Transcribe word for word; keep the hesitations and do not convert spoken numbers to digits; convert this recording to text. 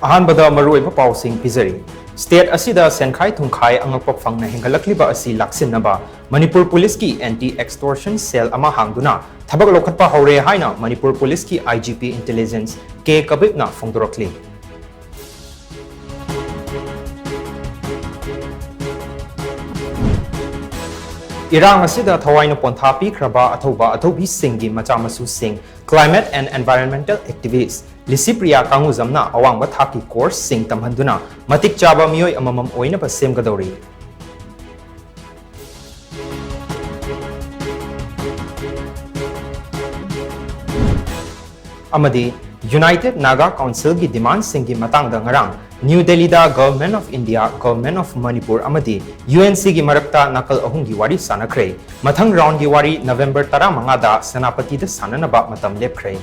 ꯑꯍꯥꯟꯕꯗ ꯃꯔꯨꯑꯣꯏꯕ ꯄꯥꯎꯁꯤꯡ ꯄꯤꯖꯔꯤ꯫ State ꯑꯁꯤꯗ ꯁꯦꯟꯈꯥꯏ ꯊꯨꯝꯈꯥꯏ ꯑꯉꯛꯄ ꯐꯪꯅ ꯍꯦꯟꯒꯠꯂꯛꯂꯤꯕ ꯑꯁꯤ ꯂꯥꯛꯁꯤꯟꯅꯕ ꯃꯅꯤꯄꯨꯔ ꯄꯨꯂꯤꯁꯀꯤ anti extortion cell ꯑꯃ ꯍꯥꯡꯗꯨꯅ ꯊꯕꯛ ꯂꯧꯈꯠꯄ ꯍꯧꯔꯦ ꯍꯥꯏꯅ ꯃꯅꯤꯄꯨꯔ ꯄꯨꯂꯤꯁꯀꯤ I G P intelligence K ꯀꯕꯤꯞꯅ ꯐꯣꯡꯗꯣꯔꯛꯂꯤ꯫ ꯏꯔꯥꯡ ꯑꯁꯤꯗ ꯊꯋꯥꯏꯅ ꯄꯣꯟꯊꯥ ꯄꯤꯈ꯭ꯔꯕ ꯑꯊꯧꯕ ꯑꯊꯧꯕꯤꯁꯤꯡꯒꯤ ꯃꯆꯥ ꯃꯁꯨꯁꯤꯡ, climate and environmental activist Licypriya ꯀꯥꯡꯉꯨꯖꯝꯅ ꯑꯋꯥꯡꯕ ꯊꯥꯛꯀꯤ courseꯁꯤꯡ ꯇꯝꯍꯟꯗꯨꯅ ꯃꯇꯤꯛ ꯆꯥꯕ ꯃꯤꯑꯣꯏ ꯑꯃꯃꯝ ꯑꯣꯏꯅꯕ ꯁꯦꯝꯒꯗꯧꯔꯤ꯫ ꯑꯃꯗꯤ United Naga Councilꯒꯤ demandꯁꯤꯡꯒꯤ ꯃꯇꯥꯡꯗ ꯉꯔꯥꯡ ꯅ꯭ꯌꯨ ꯗꯦꯜꯂꯤꯗ Government of India, Government of Manipur ꯑꯃꯗꯤ U N Cꯒꯤ ꯃꯔꯛꯇ ꯅꯥꯀꯜ ꯑꯍꯨꯝꯒꯤ ꯋꯥꯔꯤ ꯁꯥꯟꯅꯈ꯭ꯔꯦ꯫ ꯃꯊꯪ roundꯒꯤ ꯋꯥꯔꯤ November ꯇꯔꯥꯃꯉꯥꯗ ꯁꯦꯅꯥꯄꯇꯤꯗ ꯁꯥꯟꯅꯅꯕ ꯃꯇꯝ ꯂꯦꯞꯈ꯭ꯔꯦ꯫